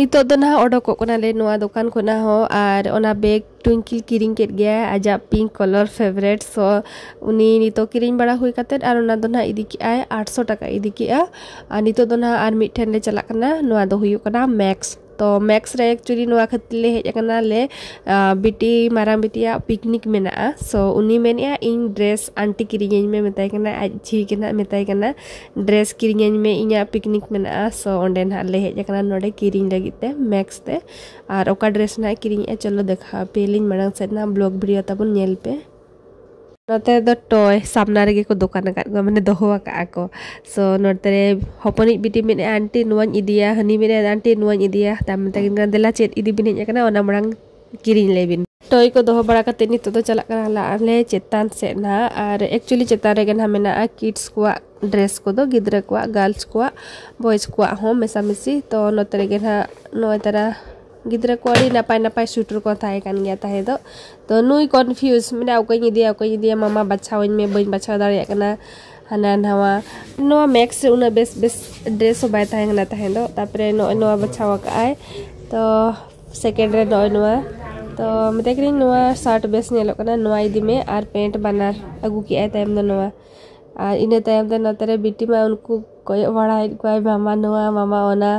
ᱱᱤᱛᱚᱜ ᱫᱚ ᱱᱟᱦᱟᱜ ᱚᱰᱚᱠᱚᱜ ᱠᱟᱱᱟᱞᱮ ᱱᱚᱣᱟ ᱫᱚᱠᱟᱱ ᱠᱷᱚᱱᱟᱜ ᱦᱚᱸ, ᱟᱨ ᱚᱱᱟ ᱵᱮᱜᱽ ᱴᱩᱭᱤᱝᱠᱤᱞ ᱠᱤᱨᱤᱧ ᱠᱮᱫ ᱜᱮᱭᱟᱭ, ᱟᱡᱟᱜ ᱯᱤᱝᱠ ᱠᱟᱞᱟᱨ ᱯᱷᱮᱵᱟᱨᱮᱴ᱾ ᱥᱳ ᱩᱱᱤ ᱱᱤᱛᱚᱜ ᱠᱤᱨᱤᱧ ᱵᱟᱲᱟ ᱦᱩᱭ ᱠᱟᱛᱮᱫ ᱟᱨ ᱚᱱᱟ ᱫᱚ ᱱᱟᱦᱟᱜ ᱤᱫᱤ ᱠᱮᱜᱼᱟᱭ, ᱟᱴᱥᱚ ᱴᱟᱠᱟ ᱤᱫᱤ ᱠᱮᱜᱼᱟ᱾ ᱟᱨ ᱱᱤᱛᱚᱜ ᱫᱚ ᱱᱟᱦᱟᱜ ᱟᱨ ᱢᱤᱫ ᱴᱷᱮᱱ ᱞᱮ ᱪᱟᱞᱟᱜ ᱠᱟᱱᱟ, ᱱᱚᱣᱟ ᱫᱚ ᱦᱩᱭᱩᱜ ᱠᱟᱱᱟ ᱢᱮᱠᱥ᱾ ᱛᱚ ᱢᱮᱠᱥ ᱨᱮ ᱮᱠᱪᱩᱭᱮᱞᱤ ᱱᱚᱣᱟ ᱠᱷᱟᱹᱛᱤᱨ ᱞᱮ ᱦᱮᱡ ᱟᱠᱟᱱᱟ ᱞᱮ, ᱟᱸ, ᱵᱤᱴᱤ, ᱢᱟᱨᱟᱝ ᱵᱤᱴᱤᱭᱟᱜ ᱯᱤᱠᱱᱤᱠ ᱢᱮᱱᱟᱜᱼᱟ᱾ ᱥᱳ ᱩᱱᱤ ᱢᱮᱱᱮᱫᱼᱟ, "ᱤᱧ ᱰᱨᱮᱥ ᱟᱱᱴᱤ ᱠᱤᱨᱤᱧᱟᱹᱧ ᱢᱮ", ᱢᱮᱛᱟᱭ ᱠᱟᱱᱟ, ᱟᱡ ᱡᱷᱤ ᱜᱮ ᱱᱟᱦᱟᱜ ᱢᱮᱛᱟᱭ ᱠᱟᱱᱟ, "ᱰᱨᱮᱥ ᱠᱤᱨᱤᱧᱟᱹᱧ ᱢᱮ, ᱤᱧᱟᱹᱜ ᱯᱤᱠᱱᱤᱠ ᱢᱮᱱᱟᱜᱼᱟ᱾" ᱥᱳ ᱚᱸᱰᱮ ᱱᱟᱦᱟᱜ ᱞᱮ ᱦᱮᱡ ᱟᱠᱟᱱᱟ ᱱᱚᱰᱮ ᱠᱤᱨᱤᱧ ᱞᱟᱹᱜᱤᱫ ᱛᱮ ᱢᱮᱠᱥ ᱛᱮ᱾ ᱟᱨ ᱚᱠᱟ ᱰᱨᱮᱥ ᱱᱟᱦᱟᱜ ᱠᱤᱨᱤᱧᱮᱫᱼᱟ, ᱪᱚᱞᱚ ᱫᱮᱠᱷᱟᱣ ᱟᱯᱮᱭᱟᱞᱤᱧ ᱢᱟᱲᱟᱝ ᱥᱮᱫ ᱱᱟᱦᱟᱜ ᱵᱞᱚᱜ ᱵᱷᱤᱰᱤᱭᱳ ᱛᱟᱵᱚᱱ ᱧᱮᱞ ᱯᱮ᱾ ᱱᱚᱛᱮ ᱫᱚ ᱴᱚᱭ ᱥᱟᱢᱱᱟ ᱨᱮᱜᱮ ᱠᱚ ᱫᱚᱠᱟᱱ ᱟᱠᱟᱫ ᱠᱚᱣᱟ, ᱢᱟᱱᱮ ᱫᱚᱦᱚ ᱟᱠᱟᱫᱼᱟ ᱠᱚ᱾ ᱥᱳ ᱱᱚᱛᱮ ᱨᱮ ᱦᱚᱯᱚᱱᱤᱡ ᱵᱤᱴᱤ ᱢᱮᱱᱮᱫᱼᱟ, "ᱟᱱᱴᱤ, ᱱᱚᱣᱟᱧ ᱤᱫᱤᱭᱟ", ᱦᱟᱹᱱᱤ ᱢᱮᱱᱮᱫᱼᱟ, "ᱟᱱᱴᱤ, ᱱᱚᱣᱟᱧ ᱤᱫᱤᱭᱟ", ᱛᱟᱭᱚᱢ ᱢᱮᱛᱟ ᱠᱤᱱ ᱠᱟᱱᱟ, "ᱫᱮᱞᱟ ᱪᱮᱫ ᱤᱫᱤ ᱵᱤᱱ ᱦᱮᱡ ᱟᱠᱟᱱᱟ, ᱚᱱᱟ ᱢᱟᱲᱟᱝ ᱠᱤᱨᱤᱧ ᱞᱮ ᱵᱤᱱ᱾" ᱴᱚᱭ ᱠᱚ ᱫᱚᱦᱚ ᱵᱟᱲᱟ ᱠᱟᱛᱮ ᱱᱤᱛᱚᱜ ᱫᱚ ᱪᱟᱞᱟᱜ ᱠᱟᱱᱟ ᱞᱮ ᱟᱞᱮ ᱪᱮᱛᱟᱱ ᱥᱮᱫ ᱱᱟᱦᱟᱜ᱾ ᱟᱨ ᱮᱠᱪᱩᱭᱮᱞᱤ ᱪᱮᱛᱟᱱ ᱨᱮᱜᱮ ᱱᱟᱦᱟᱜ ᱢᱮᱱᱟᱜᱼᱟ ᱠᱤᱰᱥ ᱠᱚᱣᱟᱜ ᱰᱨᱮᱥ ᱠᱚᱫᱚ, ᱜᱤᱫᱽᱨᱟᱹ ᱠᱚᱣᱟᱜ, ᱜᱟᱨᱞᱥ ᱠᱚᱣᱟᱜ, ᱵᱚᱭᱮᱡᱽ ᱠᱚᱣᱟᱜ ᱦᱚᱸ ᱢᱮᱥᱟᱢᱤᱥᱤ᱾ ᱛᱚ ᱱᱚᱛᱮ ᱨᱮᱜᱮ ᱱᱟᱦᱟᱜ ᱱᱚᱜᱼᱚᱭ ᱛᱟᱨᱟ ᱜᱤᱫᱽᱨᱟᱹ ᱠᱚ ᱟᱹᱰᱤ ᱱᱟᱯᱟᱭ ᱱᱟᱯᱟᱭ ᱥᱩᱴ ᱠᱚ ᱛᱟᱦᱮᱸ ᱠᱟᱱ ᱜᱮᱭᱟ ᱛᱟᱦᱮᱸ ᱫᱚ᱾ ᱛᱚ ᱱᱩᱭ ᱠᱚᱱᱯᱷᱤᱭᱩᱡᱽ, ᱢᱮᱱᱟ, "ᱚᱠᱚᱭᱤᱧ ᱤᱫᱤᱭᱟ, ᱚᱠᱚᱭᱤᱧ ᱤᱫᱤᱭᱟ, ᱢᱟᱢᱟ ᱵᱟᱪᱷᱟᱣᱟᱹᱧ ᱢᱮ, ᱵᱟᱹᱧ ᱵᱟᱪᱷᱟᱣ ᱫᱟᱲᱮᱭᱟᱜ ᱠᱟᱱᱟ", ᱦᱟᱱᱟ ᱱᱟᱣᱟ᱾ ᱱᱚᱣᱟ ᱢᱮᱠᱥ ᱨᱮ ᱩᱱᱟᱹᱜ ᱵᱮᱥ ᱵᱮᱥ ᱰᱨᱮᱥ ᱦᱚᱸ ᱵᱟᱭ ᱛᱟᱦᱮᱸ ᱠᱟᱱᱟ ᱛᱟᱦᱮᱸ ᱫᱚ᱾ ᱛᱟᱨᱯᱚᱨᱮ ᱱᱚᱜᱼᱚᱭ ᱱᱚᱣᱟ ᱵᱟᱪᱷᱟᱣ ᱟᱠᱟᱫᱼᱟᱭ᱾ ᱛᱚ ᱥᱮᱠᱮᱱᱰ ᱨᱮ ᱱᱚᱜᱼᱚᱭ ᱱᱚᱣᱟ, ᱛᱚ ᱢᱮᱛᱟᱭ ᱠᱟᱹᱱᱟᱹᱧ, "ᱱᱚᱣᱟ ᱥᱟᱨᱴ ᱵᱮᱥ ᱧᱮᱞᱚᱜ ᱠᱟᱱᱟ, ᱱᱚᱣᱟ ᱤᱫᱤ ᱢᱮ", ᱟᱨ ᱯᱮᱱᱴ ᱵᱟᱱᱟᱨ ᱟᱹᱜᱩ ᱠᱮᱜᱼᱟᱭ ᱛᱟᱭᱚᱢ ᱫᱚ ᱱᱚᱣᱟ᱾ ᱟᱨ ᱤᱱᱟᱹ ᱛᱟᱭᱚᱢ ᱛᱮ ᱱᱚᱛᱮ ᱨᱮ ᱵᱤᱴᱤ ᱢᱟ ᱩᱱᱠᱩ ᱠᱚᱭᱚᱜ ᱵᱟᱲᱟᱭᱮᱫ ᱠᱚᱣᱟᱭ, "ᱢᱟᱢᱟ ᱱᱚᱣᱟ, ᱢᱟᱢᱟ ᱚᱱᱟ",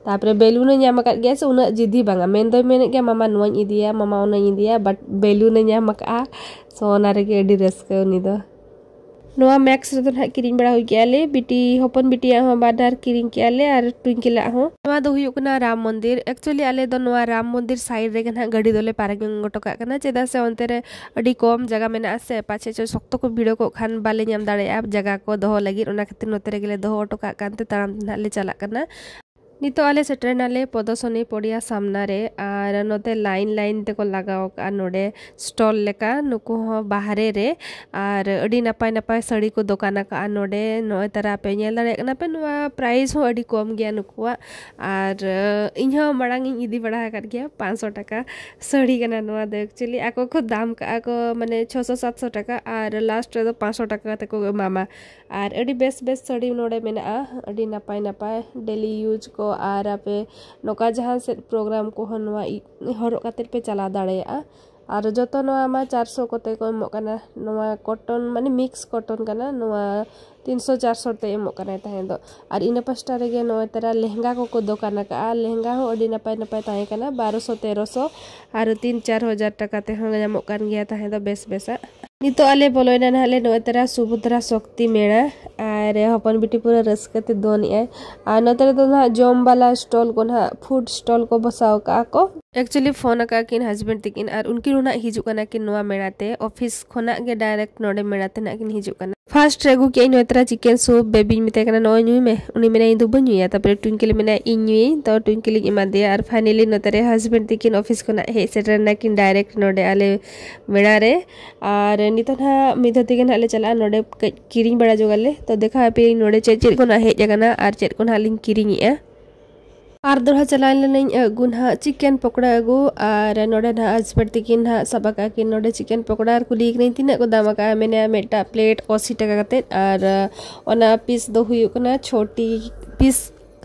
ᱛᱟᱨᱯᱚᱨᱮ ᱵᱮᱞᱩᱱᱮ ᱧᱟᱢ ᱟᱠᱟᱫ ᱜᱮᱭᱟ ᱥᱮ, ᱩᱱᱟᱹᱜ ᱡᱤᱫᱤ ᱵᱟᱝᱟ, ᱢᱮᱱ ᱫᱚᱭ ᱢᱮᱱᱮᱫ ᱜᱮᱭᱟ, "ᱢᱟᱢᱟ ᱱᱚᱣᱟᱧ ᱤᱫᱤᱭᱟ, ᱢᱟᱢᱟ ᱚᱱᱟᱧ ᱤᱫᱤᱭᱟ", but ᱵᱮᱞᱩᱱᱮ ᱧᱟᱢ ᱟᱠᱟᱫᱼᱟ᱾ ᱥᱳ ᱚᱱᱟ ᱨᱮᱜᱮ ᱟᱹᱰᱤ ᱨᱟᱹᱥᱠᱟᱹ ᱩᱱᱤ ᱫᱚ᱾ ᱱᱚᱣᱟ ᱢᱮᱠᱥ ᱨᱮᱫᱚ ᱱᱟᱦᱟᱜ ᱠᱤᱨᱤᱧ ᱵᱟᱲᱟ ᱦᱩᱭ ᱠᱮᱜᱼᱟ ᱞᱮ, ᱵᱤᱴᱤ, ᱦᱚᱯᱚᱱ ᱵᱤᱴᱤᱭᱟᱜ ᱦᱚᱸ ᱵᱟᱱᱟᱨ ᱠᱤᱨᱤᱧ ᱠᱮᱜᱼᱟ ᱞᱮ ᱟᱨ ᱴᱩᱭᱤᱝᱠᱤᱞᱟᱜ ᱦᱚᱸ᱾ ᱱᱚᱣᱟ ᱫᱚ ᱦᱩᱭᱩᱜ ᱠᱟᱱᱟ ᱨᱟᱢ ᱢᱚᱱᱫᱤᱨ᱾ ᱮᱠᱪᱩᱭᱮᱞᱤ ᱟᱞᱮ ᱫᱚ ᱱᱚᱣᱟ ᱨᱟᱢ ᱢᱚᱱᱫᱤᱨ ᱥᱟᱭᱤᱰ ᱨᱮᱜᱮ ᱱᱟᱦᱟᱜ ᱜᱟᱹᱰᱤ ᱫᱚᱞᱮ ᱯᱟᱨᱠᱤᱝ ᱦᱚᱴᱚ ᱠᱟᱜ ᱠᱟᱱᱟ, ᱪᱮᱫᱟᱜ ᱥᱮ ᱚᱱᱛᱮ ᱨᱮ ᱟᱹᱰᱤ ᱠᱚᱢ ᱡᱟᱭᱜᱟ ᱢᱮᱱᱟᱜᱼᱟ ᱥᱮ, ᱯᱟᱪᱷᱮ ᱪᱚ ᱥᱚᱠᱛᱚ ᱠᱚ ᱵᱷᱤᱲᱚ ᱠᱚᱜ ᱠᱷᱟᱱ ᱵᱟᱞᱮ ᱧᱟᱢ ᱫᱟᱲᱮᱭᱟᱜᱼᱟ ᱡᱟᱭᱜᱟ ᱠᱚ ᱫᱚᱦᱚ ᱞᱟᱹᱜᱤᱫ, ᱚᱱᱟ ᱠᱷᱟᱹᱛᱤᱨ ᱱᱚᱛᱮ ᱨᱮᱜᱮ ᱞᱮ ᱫᱚᱦᱚ ᱦᱚᱴᱚ ᱠᱟᱜ ᱠᱟᱱ ᱛᱮ ᱛᱟᱲᱟᱢ ᱛᱮ ᱱᱟᱦᱟᱜ ᱞᱮ ᱪᱟᱞᱟᱜ ᱠᱟᱱᱟ᱾ ᱱᱤᱛᱚᱜ ᱟᱞᱮ ᱥᱮᱴᱮᱨ ᱮᱱᱟᱞᱮ ᱯᱚᱫᱚᱥᱚᱱᱤ ᱯᱚᱲᱤᱭᱟ ᱥᱟᱢᱱᱟ ᱨᱮ, ᱟᱨ ᱱᱚᱛᱮ ᱞᱟᱭᱤᱱ ᱞᱟᱭᱤᱱ ᱛᱮᱠᱚ ᱞᱟᱜᱟᱣ ᱠᱟᱜᱼᱟ ᱱᱚᱰᱮ ᱥᱴᱚᱞ ᱞᱮᱠᱟ, ᱱᱩᱠᱩ ᱦᱚᱸ ᱵᱟᱦᱨᱮ ᱨᱮ᱾ ᱟᱨ ᱟᱹᱰᱤ ᱱᱟᱯᱟᱭ ᱱᱟᱯᱟᱭ ᱥᱟᱹᱲᱤ ᱠᱚ ᱫᱚᱠᱟᱱ ᱟᱠᱟᱜᱼᱟ ᱱᱚᱰᱮ᱾ ᱱᱚᱜᱼᱚᱭ ᱛᱟᱨᱟ ᱯᱮ ᱧᱮᱞ ᱫᱟᱲᱮᱭᱟᱜ ᱠᱟᱱᱟ ᱯᱮ, ᱱᱚᱣᱟ ᱯᱨᱟᱭᱤᱥ ᱦᱚᱸ ᱟᱹᱰᱤ ᱠᱚᱢ ᱜᱮᱭᱟ ᱱᱩᱠᱩᱣᱟᱜ᱾ ᱟᱨ, ᱟᱸ, ᱤᱧ ᱦᱚᱸ ᱢᱟᱲᱟᱝ ᱤᱧ ᱤᱫᱤ ᱵᱟᱲᱟ ᱟᱠᱟᱫ ᱜᱮᱭᱟ, ᱯᱟᱸᱪᱥᱚ ᱴᱟᱠᱟ ᱥᱟᱹᱲᱤ ᱠᱟᱱᱟ ᱱᱚᱣᱟ ᱫᱚ᱾ ᱮᱠᱪᱩᱭᱮᱞᱤ ᱟᱠᱚ ᱠᱚ ᱫᱟᱢ ᱠᱟᱜᱼᱟ ᱠᱚ, ᱢᱟᱱᱮ, ᱪᱷᱚᱥᱚ ᱥᱟᱛᱥᱚ ᱴᱟᱠᱟ, ᱟᱨ ᱞᱟᱥᱴ ᱨᱮᱫᱚ ᱯᱟᱸᱪᱥᱚ ᱴᱟᱠᱟ ᱠᱟᱛᱮ ᱠᱚ ᱮᱢᱟᱢᱟ᱾ ᱟᱨ ᱟᱹᱰᱤ ᱵᱮᱥ ᱵᱮᱥ ᱥᱟᱹᱲᱤ ᱱᱚᱰᱮ ᱢᱮᱱᱟᱜᱼᱟ, ᱟᱹᱰᱤ ᱱᱟᱯᱟᱭ ᱱᱟᱯᱟᱭ ᱰᱮᱞᱤ ᱤᱭᱩᱡᱽ ᱠᱚ, ᱟᱨ ᱟᱯᱮ ᱱᱚᱝᱠᱟ ᱡᱟᱦᱟᱸ ᱥᱮᱫ ᱯᱨᱳᱜᱨᱟᱢ ᱠᱚᱦᱚᱸ ᱱᱚᱣᱟ ᱤ- ᱦᱚᱨᱚᱜ ᱠᱟᱛᱮᱫ ᱯᱮ ᱪᱟᱞᱟᱣ ᱫᱟᱲᱮᱭᱟᱜᱼᱟ᱾ ᱟᱨ ᱡᱚᱛᱚ ᱱᱚᱣᱟ ᱢᱟ ᱪᱟᱨᱥᱚ ᱠᱚᱛᱮ ᱠᱚ ᱮᱢᱚᱜ ᱠᱟᱱᱟ᱾ ᱱᱚᱣᱟ ᱠᱚᱴᱚᱱ ᱢᱟᱱᱮ ᱢᱤᱠᱥ ᱠᱚᱴᱚᱱ ᱠᱟᱱᱟ᱾ ᱱᱚᱣᱟ ᱛᱤᱱᱥᱚ ᱪᱟᱨᱥᱚ ᱛᱮ ᱮᱢᱚᱜ ᱠᱟᱱᱟᱭ ᱛᱟᱦᱮᱸ ᱫᱚ᱾ ᱟᱨ ᱤᱱᱟᱹ ᱯᱟᱥᱴᱟ ᱨᱮᱜᱮ ᱱᱚᱜᱼᱚᱭ ᱛᱟᱨᱟ ᱞᱮᱦᱝᱜᱟ ᱠᱚᱠᱚ ᱫᱚᱠᱟᱱ ᱟᱠᱟᱫᱼᱟ᱾ ᱞᱮᱦᱝᱜᱟ ᱦᱚᱸ ᱟᱹᱰᱤ ᱱᱟᱯᱟᱭ ᱱᱟᱯᱟᱭ ᱛᱟᱦᱮᱸ ᱠᱟᱱᱟ, ᱵᱟᱨᱚᱥᱚ ᱛᱮᱨᱚᱥᱚ ᱟᱨ ᱛᱤᱱ ᱪᱟᱨ ᱦᱟᱡᱟᱨ ᱴᱟᱠᱟ ᱛᱮᱦᱚᱸ ᱧᱟᱢᱚᱜ ᱠᱟᱱ ᱜᱮᱭᱟ ᱛᱟᱦᱮᱸ ᱫᱚ ᱵᱮᱥ ᱵᱮᱥᱟᱜ᱾ ᱱᱤᱛᱚᱜ ᱟᱞᱮ ᱵᱚᱞᱚᱭᱮᱱᱟ ᱱᱟᱦᱟᱜ ᱞᱮ ᱱᱚᱜᱼᱚᱭ ᱛᱟᱨᱟ ᱥᱩᱵᱷᱚᱫᱨᱟ ᱥᱚᱠᱛᱤ ᱢᱮᱲᱟ, ᱟᱨ ᱦᱚᱯᱚᱱ ᱵᱤᱴᱤ ᱯᱩᱨᱟᱹ ᱨᱟᱹᱥᱠᱟᱹ ᱛᱮ ᱫᱚᱱᱮᱜᱼᱟᱭ᱾ ᱟᱨ ᱱᱚᱛᱮ ᱨᱮᱫᱚ ᱱᱟᱦᱟᱜ ᱡᱚᱢ ᱵᱟᱞᱟ ᱥᱴᱚᱞ ᱠᱚ ᱱᱟᱦᱟᱜ, ᱯᱷᱩᱰ ᱥᱴᱚᱞ ᱠᱚ ᱵᱚᱥᱟᱣ ᱠᱟᱜᱼᱟ ᱠᱚ᱾ ᱮᱠᱪᱩᱭᱮᱞᱤ ᱯᱷᱳᱱ ᱟᱠᱟᱫ ᱠᱤᱱ ᱦᱟᱡᱵᱮᱱᱰ ᱛᱤᱠᱤᱱ, ᱟᱨ ᱩᱱᱠᱤᱱ ᱦᱚᱸ ᱱᱟᱦᱟᱜ ᱦᱤᱡᱩᱜ ᱠᱟᱱᱟ ᱠᱤᱱ ᱱᱚᱣᱟ ᱢᱮᱲᱟ ᱛᱮ᱾ ᱚᱯᱷᱤᱥ ᱠᱷᱚᱱᱟᱜ ᱜᱮ ᱰᱟᱭᱨᱮᱠᱴ ᱱᱚᱰᱮ ᱢᱮᱲᱟ ᱛᱮ ᱱᱟᱦᱟᱜ ᱠᱤᱱ ᱦᱤᱡᱩᱜ ᱠᱟᱱᱟ᱾ ᱯᱷᱟᱥᱴ ᱨᱮ ᱟᱹᱜᱩ ᱠᱮᱜᱼᱟᱹᱧ ᱱᱚᱛᱮ ᱨᱮ ᱪᱤᱠᱮᱱ ᱥᱩᱯ᱾ ᱵᱮᱵᱤᱧ ᱢᱮᱛᱟᱭ ᱠᱟᱱᱟ, "ᱱᱚᱜᱼᱚᱭ ᱧᱩᱭ ᱢᱮ", ᱩᱱᱤ ᱢᱮᱱᱟᱭ, "ᱤᱧ ᱫᱚ ᱵᱟᱹᱧ ᱧᱩᱭᱟ᱾" ᱛᱟᱨᱯᱚᱨᱮ ᱴᱩᱭᱤᱝᱠᱮᱞ ᱢᱮᱱᱟᱭ, "ᱤᱧ ᱧᱩᱭᱟᱹᱧ᱾" ᱛᱚ ᱴᱩᱭᱤᱝᱠᱮᱞᱤᱧ ᱮᱢᱟᱫᱮᱭᱟ, ᱟᱨ ᱯᱷᱟᱭᱱᱮᱞᱤ ᱱᱚᱛᱮ ᱨᱮ ᱦᱟᱡᱵᱮᱱᱰ ᱛᱤᱠᱤᱱ ᱚᱯᱷᱤᱥ ᱠᱷᱚᱱᱟᱜ ᱦᱮᱡ ᱥᱮᱴᱮᱨ ᱱᱟᱠᱤᱱ ᱰᱟᱭᱨᱮᱠᱴ ᱱᱚᱰᱮ ᱟᱞᱮ ᱢᱮᱲᱟ ᱨᱮ᱾ ᱟᱨ ᱱᱤᱛᱚᱜ ᱱᱟᱦᱟᱜ ᱢᱤᱫ ᱫᱷᱟᱣ ᱛᱮᱜᱮ ᱱᱟᱦᱟᱜ ᱞᱮ ᱪᱟᱞᱟᱜᱼᱟ, ᱱᱚᱰᱮ ᱠᱟᱹᱡ ᱠᱤᱨᱤᱧ ᱵᱟᱲᱟ ᱡᱚᱜᱟᱞᱮ᱾ ᱛᱚ ᱫᱮᱠᱷᱟᱣ ᱟᱯᱮᱭᱟᱹᱧ ᱱᱚᱰᱮ ᱪᱮᱫ ᱪᱮᱫ ᱠᱚ ᱱᱟᱦᱟᱜ ᱦᱮᱡ ᱟᱠᱟᱱᱟ ᱟᱨ ᱪᱮᱫ ᱠᱚ ᱱᱟᱦᱟᱜ ᱞᱤᱧ ᱠᱤᱨᱤᱧᱮᱜᱼᱟ᱾ ᱟᱨ ᱫᱚᱲᱦᱟ ᱪᱟᱞᱟᱣ ᱞᱮᱱᱟᱹᱧ ᱟᱹᱜᱩ ᱱᱟᱦᱟᱜ ᱪᱤᱠᱮᱱ ᱯᱚᱠᱚᱲᱟ ᱟᱹᱜᱩ, ᱟᱨ ᱱᱚᱰᱮ ᱱᱟᱦᱟᱜ ᱦᱟᱡᱵᱮᱱᱰ ᱛᱤᱠᱤᱱ ᱱᱟᱦᱟᱜ ᱥᱟᱵ ᱟᱠᱟᱫ ᱠᱤᱱ ᱱᱚᱰᱮ ᱪᱤᱠᱮᱱ ᱯᱚᱠᱚᱲᱟ, ᱟᱨ ᱠᱩᱞᱤ ᱠᱟᱹᱱᱟᱹᱧ, "ᱛᱤᱱᱟᱹᱜ ᱠᱚ ᱫᱟᱢ ᱟᱠᱟᱫᱼᱟ?" ᱢᱮᱱᱮᱫᱼᱟ, "ᱢᱤᱫᱴᱟᱜ ᱯᱞᱮᱴ ᱟᱥᱤ ᱴᱟᱠᱟ ᱠᱟᱛᱮᱫ, ᱟᱨ ᱚᱱᱟ ᱯᱤᱥ ᱫᱚ ᱦᱩᱭᱩᱜ ᱠᱟᱱᱟ ᱪᱷᱚᱴᱤ ᱯᱤᱥ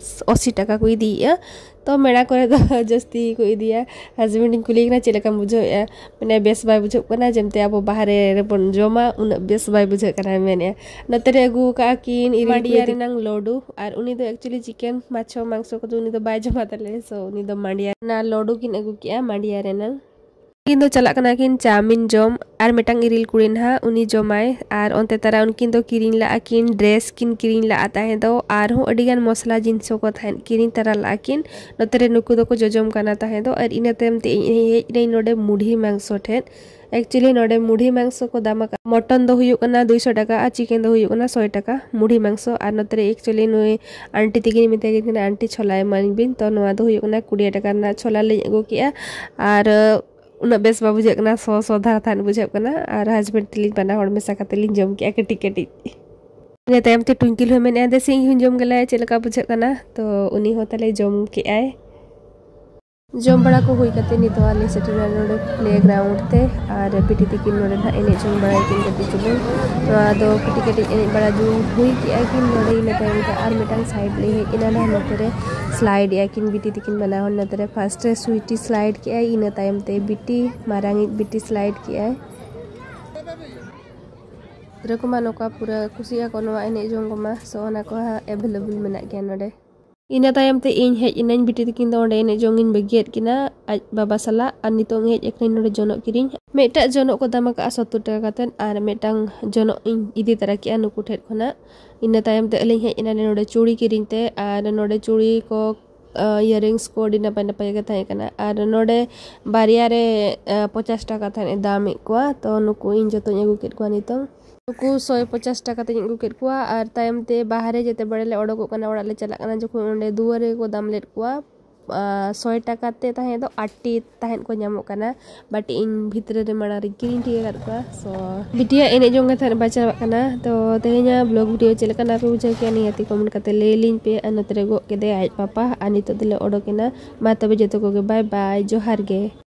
ᱟᱥᱤ ᱴᱟᱠᱟ ᱠᱚ ᱤᱫᱤᱭᱮᱫᱼᱟ᱾" ᱛᱚ ᱢᱮᱲᱟ ᱠᱚᱨᱮ ᱫᱚ ᱡᱟᱹᱥᱛᱤ ᱠᱚ ᱤᱫᱤᱭᱟ᱾ ᱦᱟᱡᱵᱮᱱᱰ ᱤᱧ ᱠᱩᱞᱤᱭᱮ ᱠᱟᱱᱟ, "ᱪᱮᱫ ᱞᱮᱠᱟᱢ ᱵᱩᱡᱷᱟᱹᱣᱮᱫᱼᱟ?" ᱢᱮᱱᱮᱫᱼᱟ, "ᱵᱮᱥ ᱵᱟᱭ ᱵᱩᱡᱷᱟᱹᱜ ᱠᱟᱱᱟ, ᱡᱮᱢᱛᱮ ᱟᱵᱚ ᱵᱟᱦᱨᱮ ᱨᱮᱵᱚᱱ ᱡᱚᱢᱟ, ᱩᱱᱟᱹᱜ ᱵᱮᱥ ᱵᱟᱭ ᱵᱩᱡᱷᱟᱹᱜ ᱠᱟᱱᱟ", ᱢᱮᱱᱮᱫᱼᱟ᱾ ᱱᱚᱛᱮ ᱨᱮ ᱟᱹᱜᱩ ᱟᱠᱟᱫᱼᱟ ᱠᱤᱱ ᱤᱨᱤᱞ ᱢᱟᱱᱰᱤᱭᱟ ᱠᱩᱲᱤ ᱨᱮᱱᱟᱝ ᱞᱚᱰᱩ, ᱟᱨ ᱩᱱᱤ ᱫᱚ ᱮᱠᱪᱩᱭᱮᱞᱤ ᱪᱤᱠᱮᱱ ᱢᱟᱪᱷᱚ ᱢᱟᱝᱥᱚ ᱠᱚᱫᱚ ᱩᱱᱤ ᱫᱚ ᱵᱟᱭ ᱡᱚᱢᱟ ᱛᱟᱞᱮ, ᱥᱳ ᱩᱱᱤ ᱫᱚ ᱢᱟᱱᱰᱤᱭᱟ ᱨᱮᱱᱟᱜ ᱞᱚᱰᱩ ᱠᱤᱱ ᱟᱹᱜᱩ ᱠᱮᱜᱼᱟ, ᱢᱟᱱᱰᱤᱭᱟ ᱨᱮᱱᱟᱝ᱾ ᱩᱱᱠᱤᱱ ᱫᱚ ᱪᱟᱞᱟᱜ ᱠᱟᱱᱟ ᱠᱤᱱ ᱪᱟᱣᱢᱤᱱ ᱡᱚᱢ, ᱟᱨ ᱢᱤᱫᱴᱟᱝ ᱤᱨᱤᱞ ᱠᱩᱲᱤ ᱱᱟᱦᱟᱜ ᱩᱱᱤ ᱡᱚᱢᱟᱭ, ᱟᱨ ᱚᱱᱛᱮ ᱛᱟᱨᱟ ᱩᱱᱠᱤᱱ ᱫᱚ ᱠᱤᱨᱤᱧ ᱞᱟᱜᱼᱟ ᱠᱤᱱ, ᱰᱨᱮᱥ ᱠᱤᱱ ᱠᱤᱨᱤᱧ ᱞᱟᱜᱼᱟ ᱛᱟᱦᱮᱸ ᱫᱚ, ᱟᱨᱦᱚᱸ ᱟᱹᱰᱤ ᱜᱟᱱ ᱢᱚᱥᱞᱟ ᱡᱤᱱᱤᱥ ᱠᱚ ᱛᱟᱦᱮᱸᱫ ᱠᱤᱨᱤᱧ ᱛᱟᱨᱟ ᱞᱟᱜᱼᱟ ᱠᱤᱱ᱾ ᱱᱚᱛᱮ ᱨᱮ ᱱᱩᱠᱩ ᱫᱚᱠᱚ ᱡᱚᱡᱚᱢ ᱠᱟᱱᱟ ᱛᱟᱦᱮᱸ ᱫᱚ, ᱟᱨ ᱤᱱᱟᱹ ᱛᱟᱭᱚᱢ ᱛᱮ ᱤᱧ ᱦᱮᱡ ᱱᱟᱹᱧ ᱱᱚᱰᱮ ᱢᱩᱰᱷᱤ ᱢᱟᱝᱥᱚ ᱴᱷᱮᱱ᱾ ᱮᱠᱪᱩᱭᱮᱞᱤ ᱱᱚᱰᱮ ᱢᱩᱰᱷᱤ ᱢᱟᱝᱥᱚ ᱠᱚ ᱫᱟᱢ ᱟᱠᱟᱫᱼᱟ, ᱢᱚᱴᱚᱱ ᱫᱚ ᱦᱩᱭᱩᱜ ᱠᱟᱱᱟ ᱫᱩᱭᱥᱚ ᱴᱟᱠᱟ ᱟᱨ ᱪᱤᱠᱮᱱ ᱫᱚ ᱦᱩᱭᱩᱜ ᱠᱟᱱᱟ ᱥᱚᱭ ᱴᱟᱠᱟ ᱢᱩᱰᱷᱤ ᱢᱟᱝᱥᱚ᱾ ᱟᱨ ᱱᱚᱛᱮ ᱨᱮ ᱮᱠᱪᱩᱭᱮᱞᱤ ᱱᱩᱭ ᱟᱱᱴᱤ ᱛᱤᱠᱤᱱ ᱢᱮᱛᱟᱭ ᱠᱟᱱᱟ, "ᱟᱱᱴᱤ, ᱪᱷᱚᱞᱟ ᱮᱢᱟᱹᱧ ᱵᱤᱱ᱾" ᱛᱚ ᱱᱚᱣᱟ ᱫᱚ ᱦᱩᱭᱩᱜ ᱠᱟᱱᱟ ᱠᱩᱲᱤ ᱴᱟᱠᱟ ᱨᱮᱱᱟᱜ ᱪᱷᱚᱞᱟ ᱞᱤᱧ ᱟᱹᱜᱩ ᱠᱮᱜᱼᱟ, ᱟᱨ ᱩᱱᱟᱹᱜ ᱵᱮᱥ ᱵᱟᱭ ᱵᱩᱡᱷᱟᱹᱜ ᱠᱟᱱᱟ, ᱥᱚ ᱥᱚ ᱫᱷᱟᱨᱟ ᱛᱟᱦᱮᱸᱫ ᱵᱩᱡᱷᱟᱹᱜ ᱠᱟᱱᱟ᱾ ᱟᱨ ᱦᱟᱡᱵᱮᱱᱰ ᱛᱟᱹᱞᱤᱧ ᱵᱟᱱᱟ ᱦᱚᱲ ᱢᱮᱥᱟ ᱠᱟᱛᱮ ᱞᱤᱧ ᱡᱚᱢ ᱠᱮᱜᱼᱟ ᱠᱟᱹᱴᱤᱡ ᱠᱟᱹᱴᱤᱡ᱾ ᱤᱱᱟᱹ ᱛᱟᱭᱚᱢ ᱛᱮ ᱴᱩᱝᱠᱤᱞ ᱦᱚᱸ ᱢᱮᱱᱮᱫᱼᱟ, "ᱫᱮᱥᱮ ᱤᱧ ᱦᱚᱸᱧ ᱡᱚᱢ ᱜᱮᱞᱟᱭᱟ, ᱪᱮᱫ ᱞᱮᱠᱟ ᱵᱩᱡᱷᱟᱹᱜ ᱠᱟᱱᱟ?" ᱛᱚ ᱩᱱᱤ ᱦᱚᱸ ᱛᱟᱞᱮ ᱡᱚᱢ ᱠᱮᱜᱼᱟᱭ᱾ ᱡᱚᱢ ᱵᱟᱲᱟ ᱠᱚ ᱦᱩᱭ ᱠᱟᱛᱮ ᱱᱤᱛᱚᱜ ᱟᱞᱮ ᱥᱮᱴᱮᱨ ᱮᱱᱟ ᱱᱚᱰᱮ ᱯᱞᱮ ᱜᱨᱟᱣᱩᱱᱰ ᱛᱮ, ᱟᱨ ᱵᱤᱴᱤ ᱛᱤᱠᱤᱱ ᱱᱚᱰᱮ ᱱᱟᱦᱟᱜ ᱮᱱᱮᱡ ᱡᱚᱝ ᱵᱟᱲᱟᱭ ᱠᱤᱱ ᱠᱟᱹᱴᱤᱡ ᱪᱩᱞᱩᱝ᱾ ᱱᱚᱣᱟ ᱫᱚ ᱠᱟᱹᱴᱤᱡ ᱠᱟᱹᱴᱤᱡ ᱮᱱᱮᱡ ᱵᱟᱲᱟ ᱡᱩ ᱦᱩᱭ ᱠᱮᱜᱼᱟ ᱠᱤᱱ ᱱᱚᱰᱮ᱾ ᱤᱱᱟᱹ ᱛᱟᱭᱚᱢ ᱛᱮ ᱟᱨ ᱢᱤᱫᱴᱟᱝ ᱥᱟᱭᱤᱰ ᱞᱮ ᱦᱮᱡ ᱮᱱᱟ ᱱᱟᱦᱟᱜ ᱱᱚᱛᱮ ᱨᱮ᱾ ᱥᱞᱟᱭᱤᱰ ᱮᱜᱼᱟ ᱠᱤᱱ ᱵᱤᱴᱤ ᱛᱤᱠᱤᱱ ᱵᱟᱱᱟ ᱦᱚᱲ᱾ ᱱᱚᱛᱮ ᱨᱮ ᱯᱷᱟᱥᱴ ᱨᱮ ᱥᱩᱭᱴᱤ ᱥᱞᱟᱭᱤᱰ ᱠᱮᱜᱼᱟᱭ, ᱤᱱᱟᱹ ᱛᱟᱭᱚᱢ ᱛᱮ ᱵᱤᱴᱤ, ᱢᱟᱨᱟᱝᱤᱡ ᱵᱤᱴᱤ ᱥᱞᱟᱭᱤᱰ ᱠᱮᱜᱼᱟᱭ᱾ ᱜᱤᱫᱽᱨᱟᱹ ᱠᱚᱢᱟ ᱱᱚᱝᱠᱟ ᱯᱩᱨᱟᱹ ᱠᱩᱥᱤᱜ ᱟᱠᱚ ᱱᱚᱣᱟ ᱮᱱᱮᱡ ᱡᱚᱝ ᱠᱚᱢᱟ, ᱥᱚ ᱚᱱᱟ ᱠᱚ ᱦᱟᱸᱜ ᱮᱵᱮᱞᱮᱵᱮᱞ ᱢᱮᱱᱟᱜ ᱜᱮᱭᱟ ᱱᱚᱰᱮ᱾ ᱤᱱᱟᱹ ᱛᱟᱭᱚᱢ ᱛᱮ ᱤᱧ ᱦᱮᱡ ᱮᱱᱟᱹᱧ, ᱵᱤᱴᱤ ᱛᱟᱹᱠᱤᱱ ᱫᱚ ᱚᱸᱰᱮ ᱮᱱᱮᱡ ᱡᱚᱝ ᱤᱧ ᱵᱟᱹᱜᱤᱭᱟᱫ ᱠᱤᱱᱟ ᱟᱡ ᱵᱟᱵᱟ ᱥᱟᱞᱟᱜ, ᱟᱨ ᱱᱤᱛᱚᱜ ᱤᱧ ᱦᱮᱡ ᱟᱠᱟᱱᱟᱹᱧ ᱱᱚᱰᱮ ᱡᱚᱱᱚᱜ ᱠᱤᱨᱤᱧ᱾ ᱢᱤᱫᱴᱟᱜ ᱡᱚᱱᱚᱜ ᱠᱚ ᱫᱟᱢ ᱟᱠᱟᱫᱼᱟ ᱥᱚᱛᱛᱚᱨ ᱴᱟᱠᱟ ᱠᱟᱛᱮᱫ, ᱟᱨ ᱢᱤᱫᱴᱟᱝ ᱡᱚᱱᱚᱜ ᱤᱧ ᱤᱫᱤ ᱛᱟᱨᱟ ᱠᱮᱜᱼᱟ ᱱᱩᱠᱩ ᱴᱷᱮᱱ ᱠᱷᱚᱱᱟᱜ᱾ ᱤᱱᱟᱹ ᱛᱟᱭᱚᱢ ᱛᱮ ᱟᱹᱞᱤᱧ ᱦᱮᱡ ᱮᱱᱟᱞᱤᱧ ᱱᱚᱰᱮ ᱪᱩᱲᱤ ᱠᱤᱨᱤᱧ ᱛᱮ, ᱟᱨ ᱱᱚᱰᱮ ᱪᱩᱲᱤ ᱠᱚ, ᱤᱭᱟᱨᱤᱝᱥ ᱠᱚ ᱟᱹᱰᱤ ᱱᱟᱯᱟᱭ ᱱᱟᱯᱟᱭ ᱜᱮ ᱛᱟᱦᱮᱸ ᱠᱟᱱᱟ᱾ ᱟᱨ ᱱᱚᱰᱮ ᱵᱟᱨᱭᱟ ᱨᱮ ᱯᱚᱧᱪᱟᱥ ᱴᱟᱠᱟ ᱛᱟᱦᱮᱸᱫ ᱮ ᱫᱟᱢᱮᱫ ᱠᱚᱣᱟ, ᱛᱚ ᱱᱩᱠᱩ ᱤᱧ ᱡᱚᱛᱚᱧ ᱟᱹᱜᱩ ᱠᱮᱫ ᱠᱚᱣᱟ ᱱᱤᱛᱚᱝ᱾ ᱱᱩᱠᱩ ᱥᱚᱭ ᱯᱚᱧᱪᱟᱥ ᱴᱟᱠᱟ ᱛᱮᱧ ᱟᱹᱜᱩ ᱠᱮᱫ ᱠᱚᱣᱟ᱾ ᱟᱨ ᱛᱟᱭᱚᱢ ᱛᱮ ᱵᱟᱦᱨᱮ ᱡᱮᱛᱮ ᱵᱮᱲᱟ ᱞᱮ ᱚᱰᱚᱠᱚᱜ ᱠᱟᱱᱟ, ᱚᱲᱟᱜ ᱞᱮ ᱪᱟᱞᱟᱜ ᱠᱟᱱᱟ, ᱡᱚᱠᱷᱚᱱ ᱚᱸᱰᱮ ᱫᱩᱣᱟᱹᱨ ᱨᱮᱠᱚ ᱫᱟᱢ ᱞᱮᱫ ᱠᱚᱣᱟ, ᱟᱨ ᱥᱚᱭ ᱴᱟᱠᱟ ᱛᱮ ᱛᱟᱦᱮᱸ ᱫᱚ ᱟᱴᱴᱤ ᱛᱟᱦᱮᱸᱫ ᱠᱚ ᱧᱟᱢᱚᱜ ᱠᱟᱱᱟ, but ᱤᱧ ᱵᱷᱤᱛᱨᱤ ᱨᱮ ᱢᱟᱲᱟᱝ ᱨᱤᱧ ᱠᱤᱨᱤᱧ ᱴᱷᱤᱠ ᱟᱠᱟᱫ ᱠᱚᱣᱟ᱾ ᱥᱚ ᱵᱤᱴᱤᱭᱟᱜ ᱮᱱᱮᱡ ᱡᱚᱝ ᱠᱟᱛᱷᱟ ᱵᱟᱭ ᱪᱟᱵᱟᱜ ᱠᱟᱱᱟ᱾ ᱛᱚ ᱛᱮᱦᱮᱧᱟᱜ ᱵᱞᱚᱜ ᱵᱷᱤᱰᱤᱭᱳ ᱪᱮᱫ ᱞᱮᱠᱟᱱᱟᱜ ᱯᱮ ᱵᱩᱡᱷᱟᱹᱣ ᱠᱮᱜᱼᱟ, ᱱᱤᱭᱟᱹᱛᱮ ᱠᱚᱢᱮᱱᱴ ᱠᱟᱛᱮ ᱞᱟᱹᱭ ᱟᱹᱞᱤᱧ ᱯᱮ᱾ ᱟᱨ ᱱᱚᱛᱮ ᱨᱮ ᱜᱚᱜ ᱠᱮᱫᱮᱭᱟ ᱟᱡ ᱯᱟᱯᱟ, ᱟᱨ ᱱᱤᱛᱚᱜ ᱫᱚᱞᱮ ᱚᱰᱚᱠ ᱮᱱᱟ᱾ ᱢᱟ ᱛᱚᱵᱮ ᱡᱚᱛᱚ ᱠᱚᱜᱮ ᱵᱟᱭ ᱵᱟᱭ, ᱡᱚᱦᱟᱨ ᱜᱮ᱾